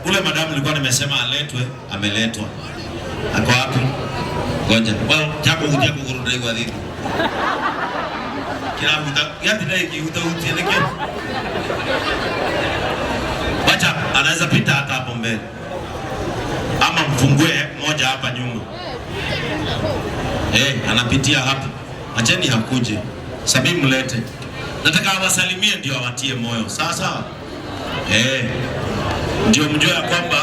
Ule madamu nilikuwa nimesema aletwe, ameletwa. Ako wapi? Ngoja. Well, chako kuja kugurunda igwa thithi. Kirahuta, yathi ikihuta hutie nĩkĩ? Wacha anaweza pita hata hapo mbele. Ama mfungue moja hapa nyuma. Anapitia hapa. Acheni hakuje. Sabi mlete. Nataka awasalimie ndio awatie moyo. Sawa sawa? Ndio mjue ya kwamba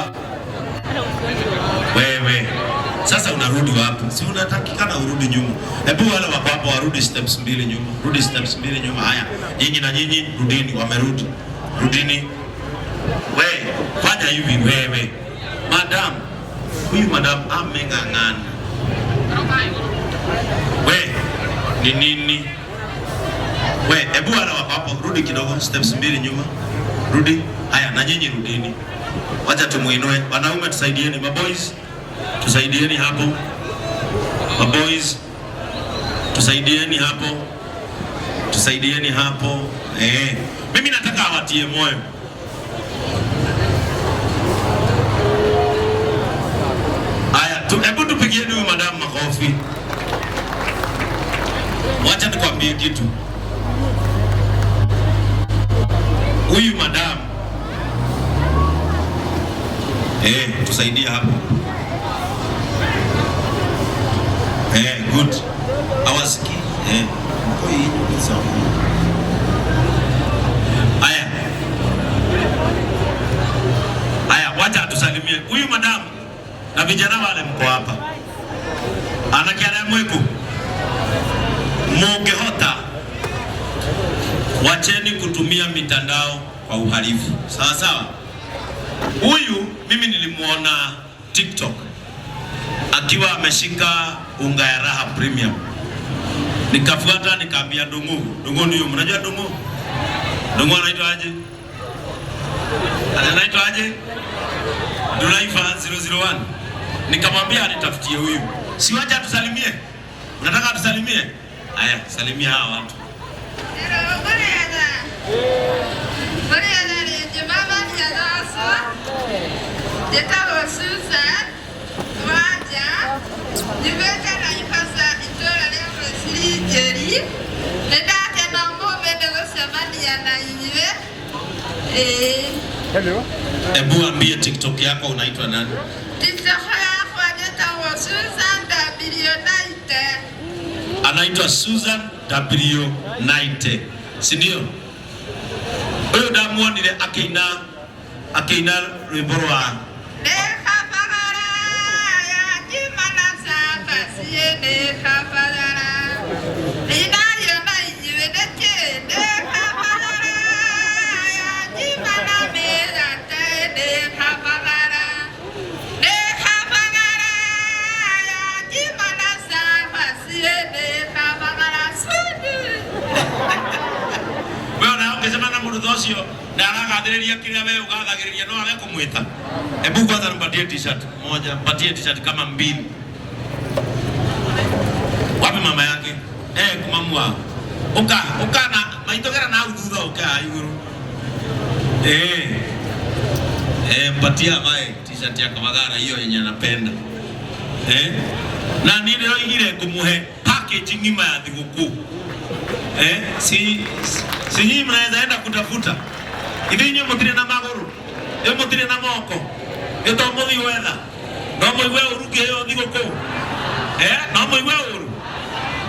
wewe sasa unarudi wapi? Si unatakikana urudi nyuma. Hebu wale wako hapo warudi steps mbili nyuma. Rudi steps mbili nyuma. Haya, nyinyi na nyinyi rudini, wamerudi. Rudini. We, fanya hivi wewe. Madam, huyu madam ameng'ang'ana. We, ni nini? We, hebu wale wako hapo rudi kidogo steps mbili nyuma. Rudi. Haya, na nyinyi rudini. Wacha tumuinue. Wanaume tusaidieni, maboys. Tusaidieni hapo. Maboys. Tusaidieni hapo. Tusaidieni hapo. Mimi nataka awatie moyo. Haya, hebu tupigieni huyu madam makofi. Wacha tukwambie kitu. Huyu madam tusaidie hapo. Good. Awasiki. Haya. Haya, wacha atusalimie. Huyu madam na vijana wale mko hapa. Anakiara mweku. Mungehota, wacheni kutumia mitandao kwa uhalifu. Sawa sawa. Huyu mimi nilimuona TikTok akiwa ameshika unga ya Raha Premium. Nikafuata nikaambia Ndungu. Ndungu ndio mnajua Ndungu? Ndungu anaitwa aje? Anaitwa aje? Dulaifa 001. Nikamwambia anitafutie huyu. Si wacha atusalimie. Unataka atusalimie? Haya, salimia hawa watu. Njĩtagwo Susan Wanja, nyumĩte Naivasha itũũra rĩa Mwĩcirinjĩri. Nĩ ndakena ũmũthĩ nĩ gũcemania na inyuĩ. Ĩĩ. Hebu ambie TikTok yako unaitwa nani? TikTok yakwa njĩtagwo Susan W90. Anaitwa Susan W90. Si ndio? Huyu ndamuonire akĩina rwĩmbo rwa Nĩ kabagara ya ngima na cabaci, nĩ kabagara. Ndinario na inyuĩ nĩkĩ? Nĩ kabagara ya ngima na mĩgate, nĩ kabagara. Nĩ kabagara ya ngima na cabaci, nĩ kabagara. Sudu. Wewe ona ũngĩcemania na mũndũ ta ũcio na aragathĩrĩria kĩrĩa wewe ũgathagĩrĩria no age kũmwĩta. Hebu kwanza nipatie t-shirt moja, mpatie t-shirt kama mbili. Wapi mama yake? Kumamua. Uka, uka na maitogera na thutha uka iguru. Mpatie avae t-shirt ya Kabagara hiyo yenye anapenda. Na niĩ ndĩroigire ngũmũhe package ng'ima ya thigũkũ. Si nyinyi mnaweza enda kutafuta. Ithe inyuĩ mũtirĩ na magũrũ, inyuĩ mũtirĩ na moko. Ĩ to mũthiĩ gwetha. No mũigue ũru ngĩheo thigũkũ. No mũigue ũru.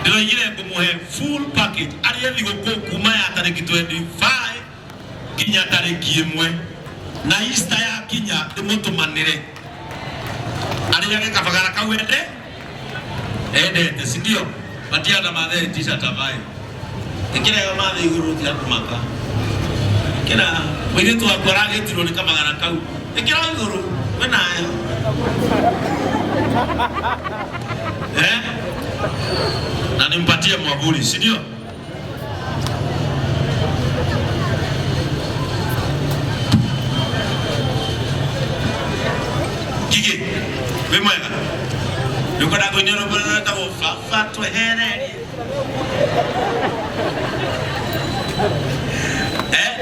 Ndĩroigire ngũmũhe full package arĩe thigũkũ kuma ya tarĩki 25 nginya tarĩki 1. Na Easter yakinya ndĩmũtũmanĩre. Arĩage kabagara kau ende endete, si ndio? Patia hata mathe t-shirt avae. Ĩkĩra ĩyo mathe igũrũ tiga kũmaka. Ĩkĩra mũirĩtu waku aragĩtirwo nĩ kamagara kau. Ĩkĩra igũrũ wĩnayo. Na nimpatie mwavuli, si ndio? Gigi, wĩ mwega? Nĩũkwenda kũina rwĩmbo rũrĩa rwĩtagwo Baba Twehererie?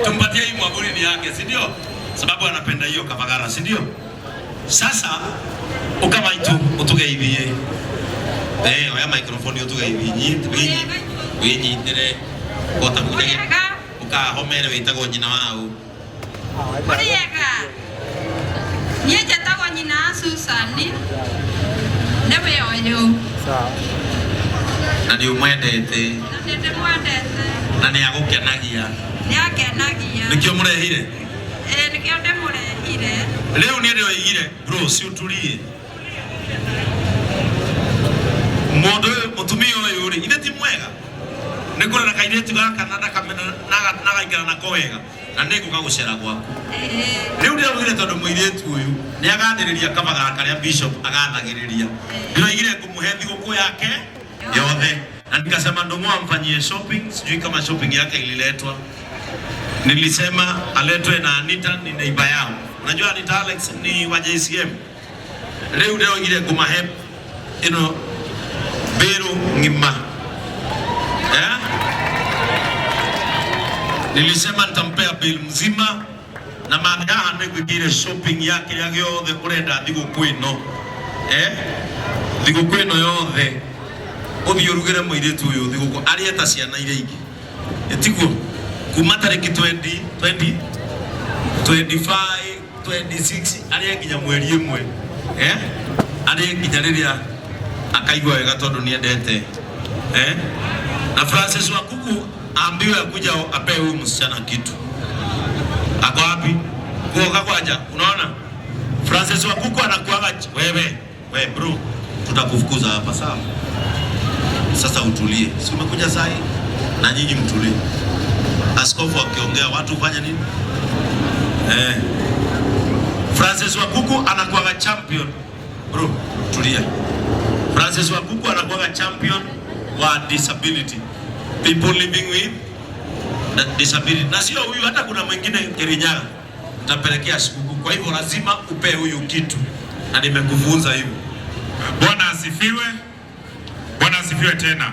Tumpatie hii mwavuli ni yake, si ndio? Sababu anapenda hiyo kabagara, si ndio? Sasa ukamaitu utugeithie. Oya microphone utugeithie winyitire kota kuja ukahomere witagwo nyina wau. Uriega. Niĩ njetagwo nyina wa Susan. Nĩwe ũyũ. Na nĩ ũmwendete. Na nĩ ndĩmwendete. Na nĩ agũkenagia. Nĩ angenagia. Nĩkĩo mũrehire? Nĩkĩo ndĩmũrehire. Rĩu niĩ ndĩroigire bro, si utulie. Mũndũ ũyũ mũtumia ũyũ rĩ, ithe ti mwega. Nĩ kũrera kairĩtu gaka na nagaikara nako wega na nĩ ngũka gũcera gwaku. Rĩu ndĩraugire tondũ mũirĩtu ũyũ nĩ agathĩrĩria kabagara karĩa bishop agathagĩrĩria. Ndĩroigire ngũmũhe thigũkũ yake yothe. Na nikasema Ndung'u amfanyie shopping, sijui kama shopping yake ililetwa. Nilisema aletwe na Anita, ni neighbor yao. Unajua Anita Alex ni wa JCM. Rĩu ndĩroigire ngũmahe ĩno mbĩrũ ng'ima. Nilisema nitampea bill mzima na maana haha nĩngwĩkĩire shopping yake ya gĩothe ũrenda thigũkũ ĩno. Thigũkũ ĩno yothe ũthiĩ ũrugĩre mũirĩtu ũyũ thigũkũ arĩe ta ciana iria ingĩ. Ĩtiguo kuma tarĩki 20, 20, 25, 26 arĩe nginya mweri ĩmwe. Arĩe nginya rĩrĩa akaigua wega tondũ nĩendete. Na Francis Wakuku ambiwe akuja apewe huyu msichana kitu. Ako wapi? Kuoka kwaja, unaona? Francis Wakuku anakuaga wewe, we bro, tutakufukuza hapa sawa? Sasa utulie. Si umekuja sahi? Na nyinyi mtulie. Askofu akiongea watu fanya nini? Francis Wakuku anakuaga champion. Bro, tulia. Francis Wakuku anakuaga champion wa disability. People living with disability. Na sio huyu, hata kuna mwingine Kirinyaga nitapelekea sikukuu. Kwa hivyo lazima upe huyu kitu. Na nimekufunza hivyo. Bwana asifiwe. Bwana asifiwe tena.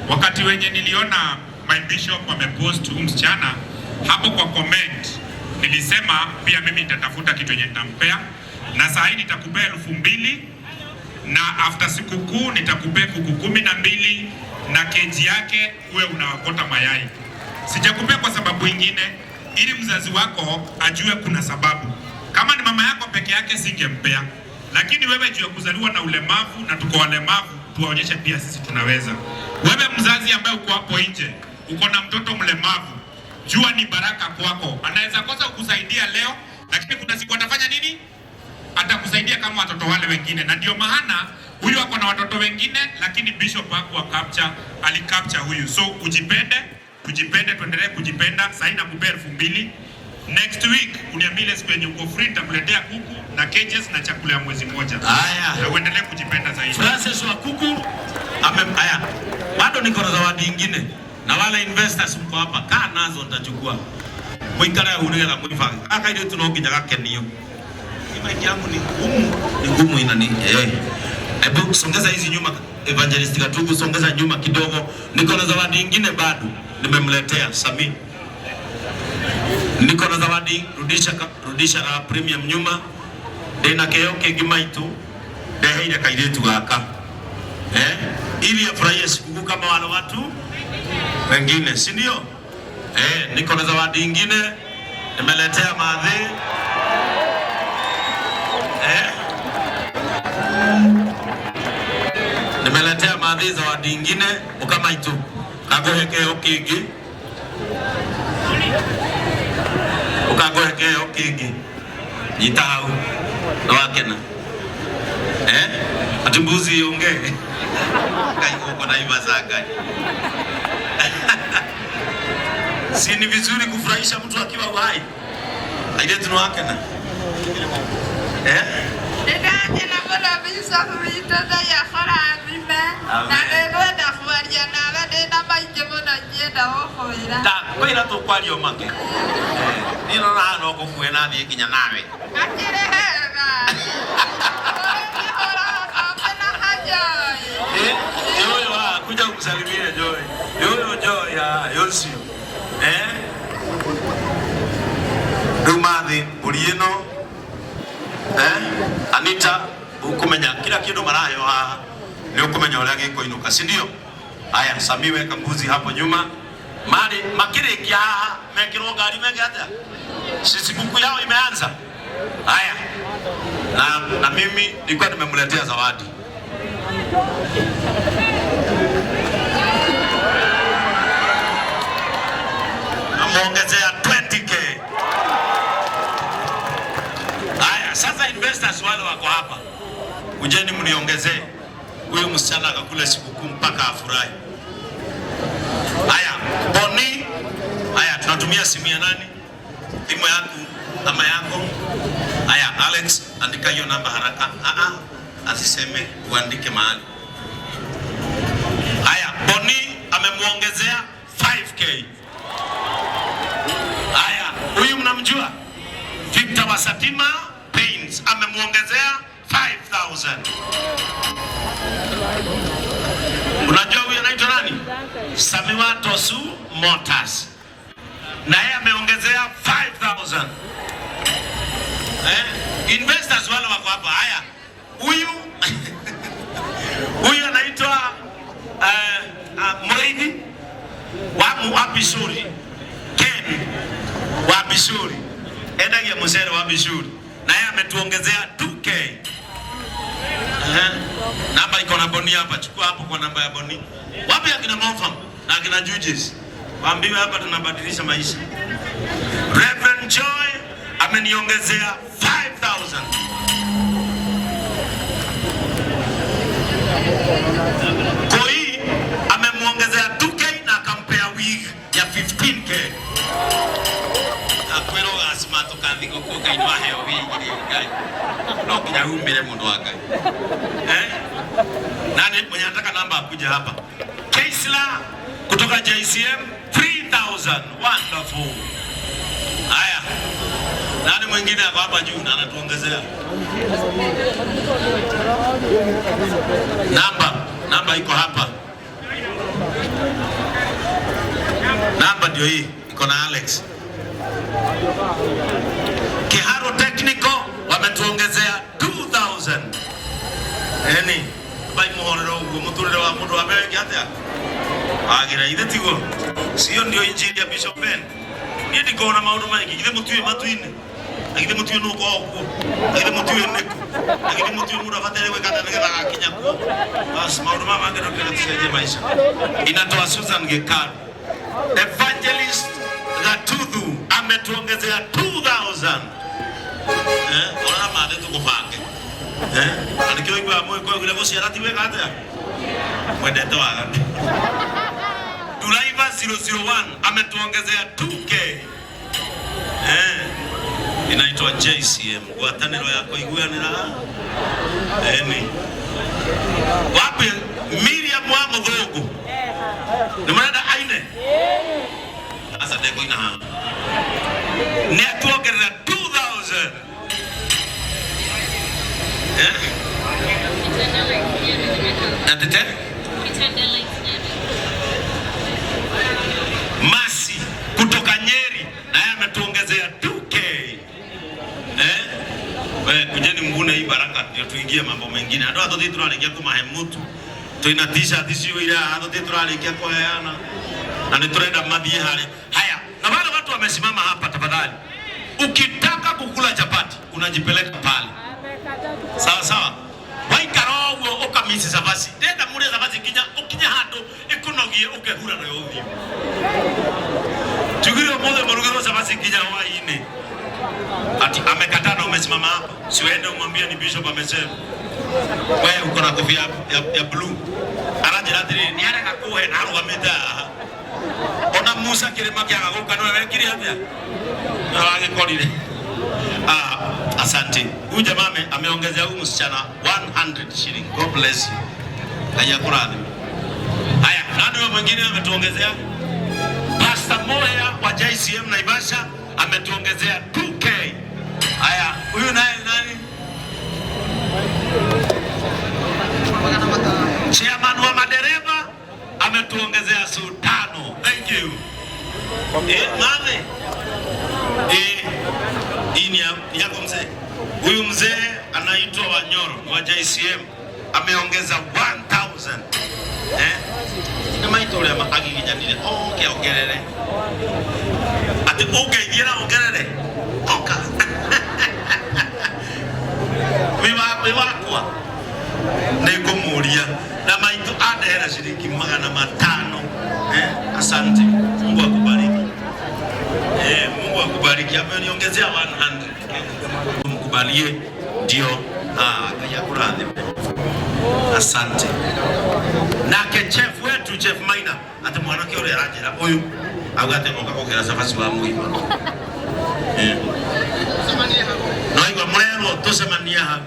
Wakati wenye niliona my bishop amepost huyu msichana hapo kwa comment, nilisema pia mimi nitatafuta kitu yenye nitampea, na saa hii nitakupea 2000 na after sikukuu nitakupea kuku 12 na keji yake uwe unaokota mayai. Sijakupea kwa sababu ingine, ili mzazi wako ajue kuna sababu. Kama ni mama yako peke yake singempea, lakini wewe juu ya kuzaliwa na ulemavu na tuko walemavu, tuwaonyeshe pia sisi tunaweza. Wewe mzazi ambaye uko hapo nje, uko na mtoto mlemavu, jua ni baraka kwako. Anaweza kosa kukusaidia leo, lakini kuna siku atafanya nini? Atakusaidia kama watoto wale wengine. Na ndio maana huyu ako na watoto wengine, lakini bishop hakuwa capture, alicapture huyu. So ujipende, tujipende, tuendelee kujipenda. Sasa nakupea 2000. Next week uniambie siku yenye uko free, nitakuletea kuku na cages na chakula ya mwezi mmoja. Haya. Na uendelee kujipenda zaidi. Francis wa kuku haya. Bado niko na zawadi nyingine. Na wale investors mko hapa, kaa nazo nitachukua. Muikare hau nigetha muibange. Gaka ithuĩ no nginya gakenio. Mic yangu ni ngumu, ni ngumu ina ni. Hebu songeza hizi nyuma, Evangelist Gatugu, songeza nyuma kidogo. Niko na zawadi nyingine bado nimemletea Sami. Niko na zawadi, rudisha la premium nyuma. Ndina keo kingi maitu ndeheire kairitu gaka. Ili afurahie sikukuu kama wale watu wengine, si ndio? Niko na zawadi nyingine nimeletea madhi. Nimeletea madhi zawadi nyingine ukamaitu kagohe keo kingi. Ukagohe keo kingi. Nyita hau na wakena. Ati mbuzi iongee. Ngai uko na iva za Ngai. Si ni vizuri kufurahisha mtu akiwa uhai? Aide tunawakena. Ndĩrakena mũno Bishop witũ Ngai akũrathime. Na nĩngwenda kwaria nawe, ndĩna maingĩ mũno ingĩenda gũkwĩra. Ndakwĩra tũkwaria ũmake. Niĩ nona haha no ngũkue na thiĩ nginya nawe. Akĩrĩ hega. Yoyo kuja kumsalimia Joy. Yoyo Joy, yosi. Rĩu mathi Mbũri ĩno, eh, Anita, ukumenya kila kindu maraheo haha ni ukumenya uria gikuinuka, si ndio? Haya, Sami, weka mbuzi hapo nyuma. Mali makirikia haha mekirwo ngari meke atia? Si sikukuu yao imeanza. Haya, na mimi nilikuwa nimemletea zawadi. Namuongezea 20K. Haya, sasa investors wale wako hapa, kujeni mniongezee huyu msichana akakula sikukuu mpaka afurahi. Haya, Boni. Haya, tunatumia simu ya nani? Simu yangu ama yako? Haya, Alex, andika hiyo namba haraka. Ah ah, asiseme, uandike mahali. Haya, Boni amemuongezea 5K. Haya, huyu mnamjua? Victor Wasatima Paints amemuongezea 5000. Unajua huyu anaitwa nani? Samiwa Tosu Motors. Na yeye ameongezea 5000. Investors wale wako hapa. Haya, huyu huyu anaitwa Mreithi wa Bishuri. Ken wa Bishuri. Endagia mucere wa Bishuri. Na yeye ametuongezea 2K. Namba iko na Boni hapa, chukua hapo kwa namba ya Boni. Wapi akina Mofam na akina Judges? Waambiwe hapa tunabadilisha maisha. Reverend Joy ameniongezea 5000. Koi amemuongezea 2K na akampea wig ya 15K. Akwĩrwo gacimatuka thigũkũ Ngai nĩwaheo wig rĩ, Ngai no nginya umĩre mũndũ wa Ngai. Eh? Nani mwenye anataka namba akuje hapa? Keisla kutoka JCM 3000. Wonderful. Haya. Nani mwingine ako hapa juu na anatuongezea? Namba iko hapa. Namba ndio hii, iko na Alex. Kiharo Technical wametuongezea 2000. Eni, bai muhorero uguo muturire wa mundu wa mbere atia? Agira ithe tiguo. Sio ndio injili ya Bishop Ben. Niĩ ndikona maũndũ maingĩ, githĩ mũtiũĩ matu-inĩ? Na githĩ mũtiũĩ nũ ũkoragwo kuo? Na githĩ mũtiũĩ nĩkũ? Na githĩ mũtiũĩ mũndũ abataire gwĩka atĩa nĩgetha agakinya kuo? Bas, maũndũ maya mangĩ ndũkĩenda tucenjie maisha. Inatoa Susan Gikaru. Evangelist Gatuthu ametuongezea 2000. Ona mathe tukubange. Na nikĩo iguaga mũgĩkũyũ gũciara ti wega atĩa? Mwendete waganu. Driver 001 ametuongezea 2K. Inaitwa JCM, ngwatanĩro ya kũiguanĩra. Eni. Wapi Miriam wa Muthungu? Nĩ mũrenda aine? Sasa ndekũina haha. Nĩ atuongerera 2000. Eh? Atete? Masi kutoka Nyeri naye ametuongezea 2K. We, kujeni mvune hii baraka ndio tuingie mambo mengine. Andũ aya tũthiĩ tũrarĩkia kũmahe mũtu. Twĩna t-shirt ciũire haha tũthiĩ tũrarĩkia kũheana. Na nĩ tũrenda mathiĩ harĩa. Haya, na wale watu wamesimama hapa tafadhali. Ukitaka kukula chapati unajipeleka pale. Sawa sawa. Waikara ũguo ũkamisi cabaci. Ndenda mũrĩe cabaci nginya ũkinye handũ ĩkũnogie ũkehura nayo ũthiũ. Tugire ũmũthĩ mũrugĩrwo cabaci nginya hwaĩ-inĩ. Ati amekataa na umesimama hapa. Si uende umwambie ni bishop amesema. Wewe uko na kofia ya blue. Aranjĩra atĩrĩrĩ, nĩ arega kũhe na arũgamĩte haha. Ona Musa kĩrĩma kĩaga gũka nĩwe wekire atĩa? Na wagĩkorire. Ah, asante. Huyu jamaa ameongezea huyu msichana 100 shilling. God bless you. Ngai akurathime. Haya, nani huyo mwingine ametuongezea? Pastor Moya wa JCM Naivasha ametuongezea 2K. Haya, huyu naye nani? Chairman wa madereva ametuongezea su 5. Thank you. Mame. Hii ni Yako mzee. Huyu mzee anaitwa Wanyoro wa JCM ameongeza 1000. Eh? Nĩ maitũ ũrĩa agiginyanire oke ongerere. Atĩ ũngeithiĩra ongerere. Oka. Wĩ wakwa. Nĩngũmũria na maitũ andehera ciringi 500. Eh? Asante. Mungu akubariki. Eh, Mungu akubariki. Ameniongezea 100. Mkubalie ndio Ngai akurathime. Asante. Nake chef wetu Chef Maina ati mwanake uria aranjira uyu auga ati ngoka gukira cabaci wa muima. Eh. No igua murerwo tucemanie hau.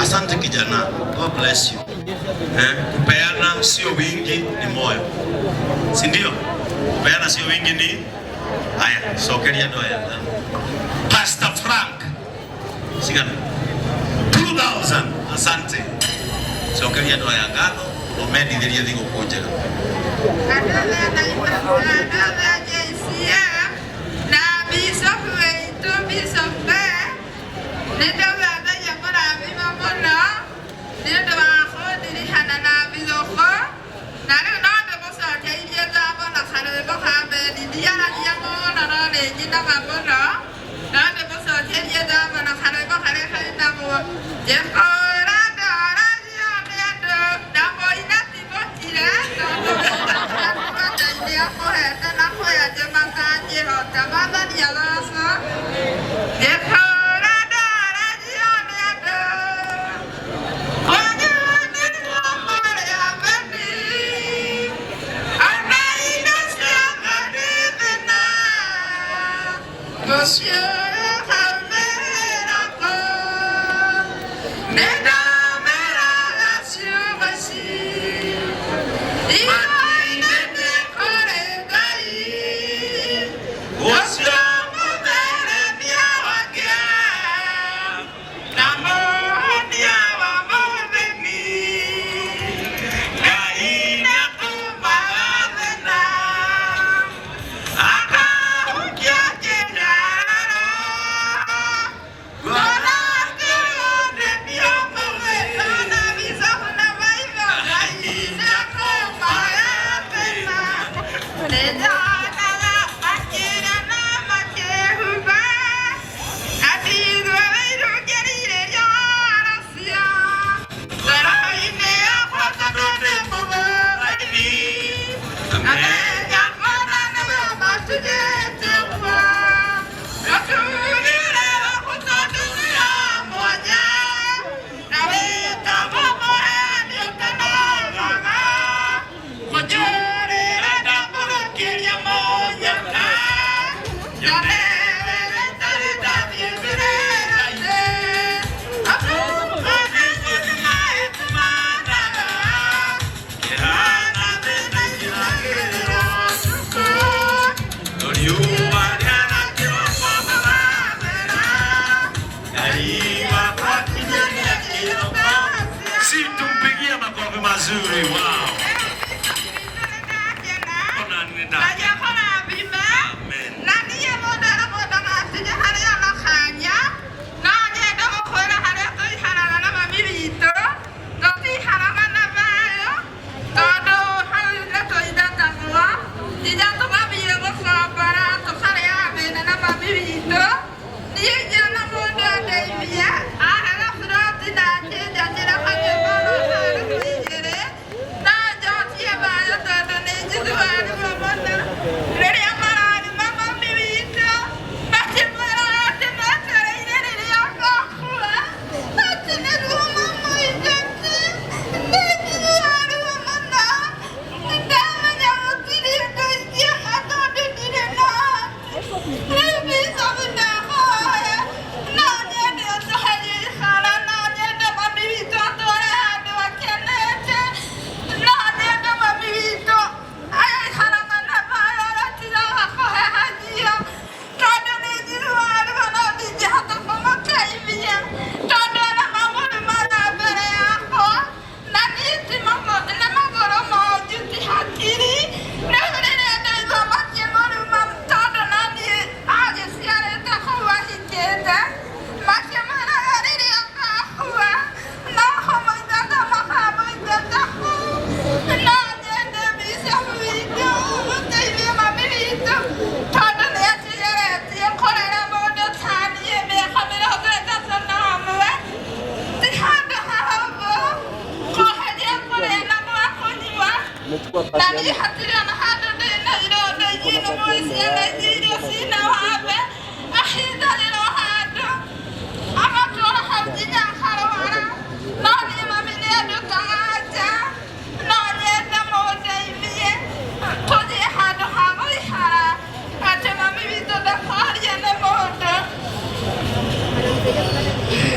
Asante kijana. God bless you. Eh, kupeana sio wingi ni moyo. Si ndio? Kupeana sio wingi ni haya, sokeria ndo haya. Pastor Frank. Sigana. 2000. Asante. Cokeria andũ aya ngatho ũmendithĩrie thigũkũ njega. Andũ a JCM na Bishop witũ Bishop Ben nĩ ndauga Ngai amũrathime mũno nĩ ũndũ wa kũndirihana na thigũkũ na rĩu no ndĩmũcokeirie ngatho na karwĩmbo ka Beni ndiaragia mũno no nĩ nyinaga mũno no ndĩmũcokerie ngatho na karwĩmbo karĩa kainagwo njĩkũra ndoragio nĩ andũ na mũina ti mũkire tondũ Ngai nĩakũhete na kwĩ angĩ matangĩhota Mwathani arocwo njĩkũra ndoragio nĩ andũ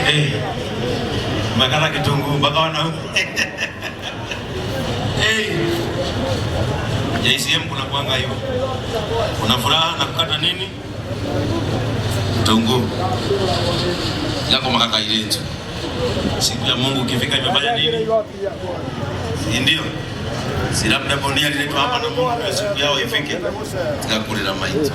Eh. Makala kitunguu mpaka wanaume. Hey. JCM kuna kuanga hiyo. Kuna furaha na kukata nini? Kitunguu. Yako makaka yetu. Siku ya Mungu ikifika imefanya nini? Si ndio? Si labda bondia aliletwa hapa na Mungu ndio siku yao ifike. Tukakulira maiti.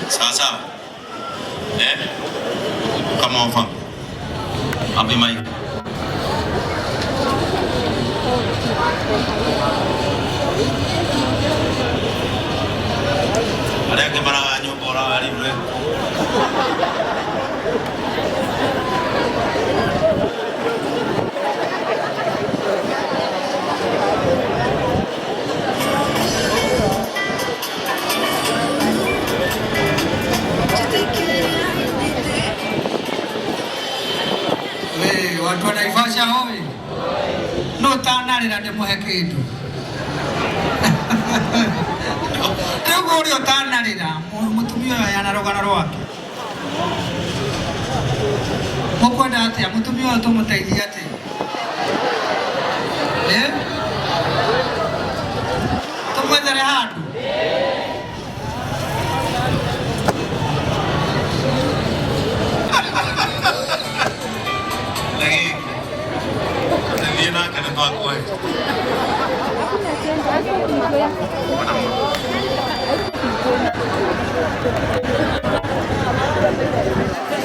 Sawa sawa. Eh? Kama ofa. Happy Mike. Arĩa angĩ maraga nyũmba ũrawarimwe. Watu wa Naivasha hoi. No tanarira ndimuhe kindu. Riu uria utanarira mutumia uyu ayana rugano rwake. Mukwenda atia mutumia uyu tumuteithie atia? Eh? Tumwethere handu.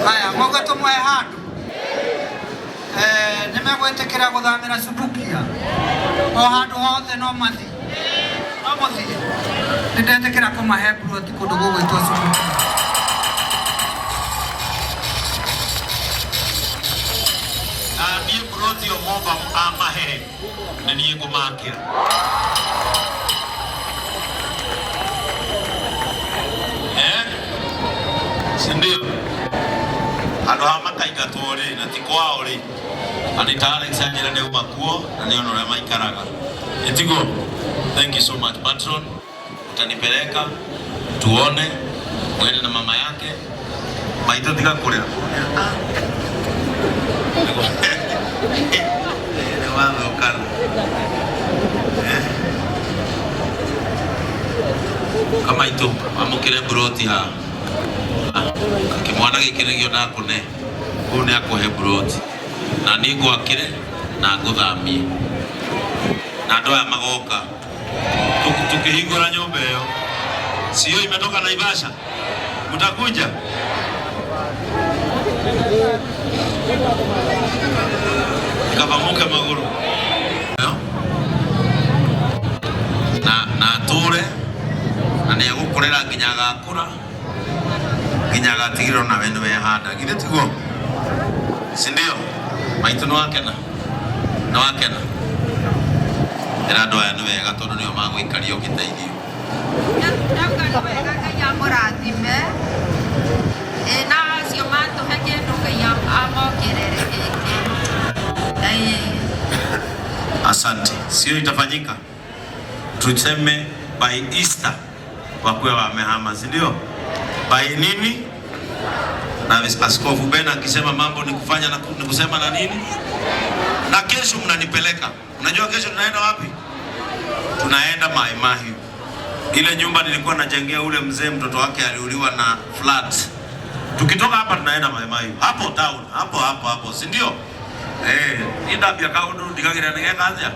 Haya, moga tumwe handu. Nimegwitikira guthamira Subukia. O handu hothe no mathi. No muthie. Nindetikira kumahe ploti kundu gugwitwo Subukia. Na niĩ ploti o momba amahe na niĩ ngũmakĩra. Eh? Si ndio? Andũ haha makaingatwo rĩ na ti kwao rĩ. Anita Alex anjĩra nĩ auma kuo na nĩ ona ũrĩa maikaraga. Ĩtiguo? Thank you so much patron. Utanipeleka tuone mwende na mama yake. Maitũ tiga kũrĩra. Nĩ wathũkana. Kama itu amũkĩre mburoti haha. Kĩmwana gĩkĩ nĩkĩo ndakũne. Kũu nĩ akũhe mburoti. Na niĩ ngwakĩre na ngũthamie. Na andũ aya magoka. Tukihingũra nyũmba ĩyo. Sio imetoka Naivasha. Mtakuja? Ikabamuke maguru. Na atũre na nĩ egũkũrĩra nginya agakũra nginya agatigĩrĩrwo nawe nĩ wehanda. Githĩ tiguo? Si ndio? Maitũ nĩ wakena? Nĩ wakena? Ĩra andũ aya nĩ wega tondũ nĩo magũikaria ũgĩteithio. Ndauga nĩ wega Ngai amũrathime. Na acio matũhe kĩndũ Ngai amongerere kĩngĩ. Asante. Sio itafanyika. Tuseme by Easter wakuwe wamehama, si ndio? By nini? Na Askofu Ben akisema mambo ni kufanya na ni kusema na nini? Na kesho mnanipeleka. Unajua kesho tunaenda wapi? Tunaenda Mai Mahiu. Ile nyumba nilikuwa najengea ule mzee mtoto wake aliuliwa na flat. Tukitoka hapa tunaenda Mai Mahiu. Hapo town, hapo hapo hapo, si ndio? Indambia kaundu ndigagira nigeka atia.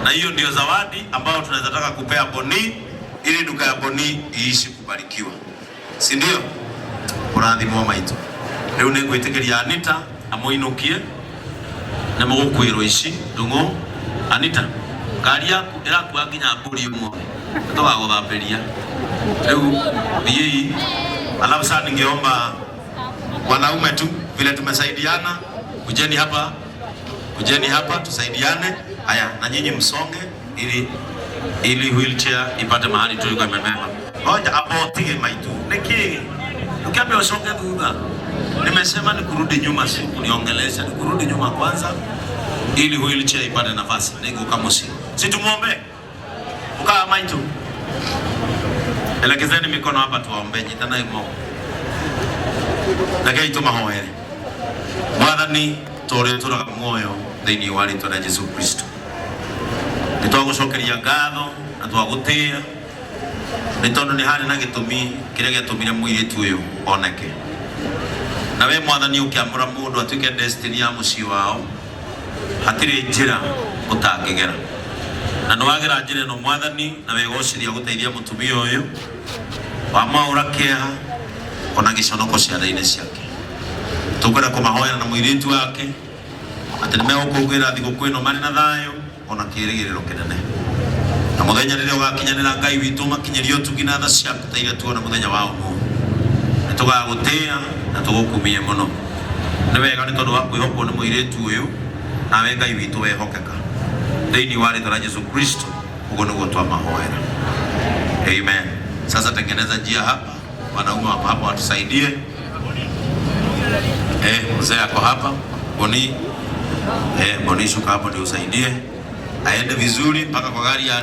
Na hiyo ndio zawadi ambayo tunaweza taka kupea Boni ili duka ya Boni iishi kubarikiwa. Si ndio? Ũrathimwo maitũ. Rĩu nĩ ngwĩtĩkĩria Anita amũinũkie na mũgũkuĩrwo ici ndung'u. Anita, ngari yaku ĩrakua nginya mbũri ũmũthĩ. Tũgagũthambĩria. Rĩu thiĩi. Alafu sasa ningeomba wanaume tu vile tumesaidiana, kujeni hapa. Kujeni hapa tusaidiane. Haya, na nyinyi msonge ili Ili wheelchair ipate mahali tu ilikuwa imebeba. Ngoja hapo tige maitu. Niki ukiambia usonge thutha. Nimesema ni kurudi nyuma, si kuniongelesha, ni kurudi nyuma kwanza ili wheelchair ipate nafasi. Ninguka musi. Si tumuombe. Ukaa maitu. Elekezeni mikono hapa tuwaombe nyitana imo. Rekei tũmahoere. Mwathani tũrĩa tũraga muoyo thĩinĩ wa rĩtwa rĩa Jesu Kristo. Nĩ twagũcokeria ngatho na twagũtĩĩa nĩ tondũ nĩ harĩ na gĩtũmi kĩrĩa gĩatũmire mũirĩtu ũyũ oneke. Na we Mwathani ũkĩamũra mũndũ atuĩke destiny ya mũciĩ wao, hatirĩ njĩra ũtangĩgera. Na nĩ wagera njĩra ĩno Mwathani na wegocithia gũteithia mũtumia ũyũ wamwaũra kĩeha ona gĩconoko ciana-inĩ ciake. Tũkwenda kũmahoera na mũirĩtu wake atĩ nĩmegũkũngũĩra thigũkũ ĩno marĩ na thayũ ona kĩĩrĩgĩrĩro kĩnene. Na mũthenya rĩrĩa ũgakinyanĩra Ngai witũ makinyĩrie ũtugi na tha ciaku ta iria tuona mũthenya wa ũmũthĩ. Nĩ tũgagũtĩĩa na tũgũkumie mũno. Nĩ wega nĩ tondũ wa kwĩhokwo nĩ mũirĩtu ũyũ nawe Ngai witũ wehokeka. Thĩinĩ wa rĩtwa rĩa Jesu Kristo ũguo nĩguo twamahoera. Amen. Sasa tengeneza njia hapa, wanaume wako hapa watusaidie. Mzee ako hapa, Boni. Boni shuka hapo ndio usaidie. Aende vizuri mpaka kwa gari ya